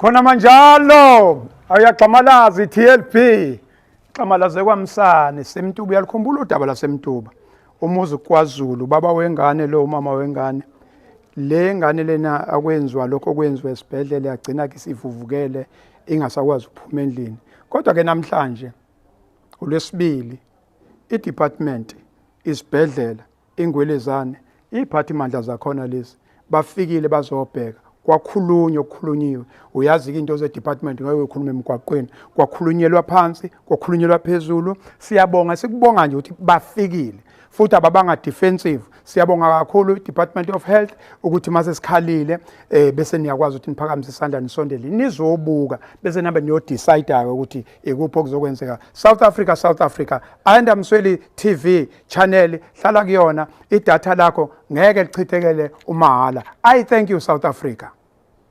Khona manjalo ayagxamalaza i-TLB xamalaze kwamsane semtuba. Uyalikhumbula udaba lasemtuba, umuzi kwaZulu, baba wengane lo, umama wengane le ngane lena, akwenziwa lokho okwenziwa esibhedlela, yagcina ke isivuvukele, ingasakwazi ukuphuma endlini. Kodwa ke namhlanje uLwesibili, i-department, isibhedlela ingwelezane, iy'phathimandla zakhona lezi bafikile bazobheka. Kwakhulunywa okukhulunyiwe, uyazi-ke into ze-department, ngeke ukhulume emgwaqweni. Kwakhulunyelwa phansi, kwakhulunyelwa phezulu. Siyabonga, sikubonga nje ukuthi bafikile futhi ababanga defensive. Siyabonga kakhulu i-Department of Health ukuthi mase sikhalile bese niyakwazi ukuthi niphakamise isandla, nisondele, nizobuka, bese nihambe niyo-decide ukuthi ikuphi okuzokwenzeka. South Africa, South Africa, Ayanda Msweli TV channel, hlala kuyona, idatha lakho ngeke lichithekele umahhala. I thank you, South Africa.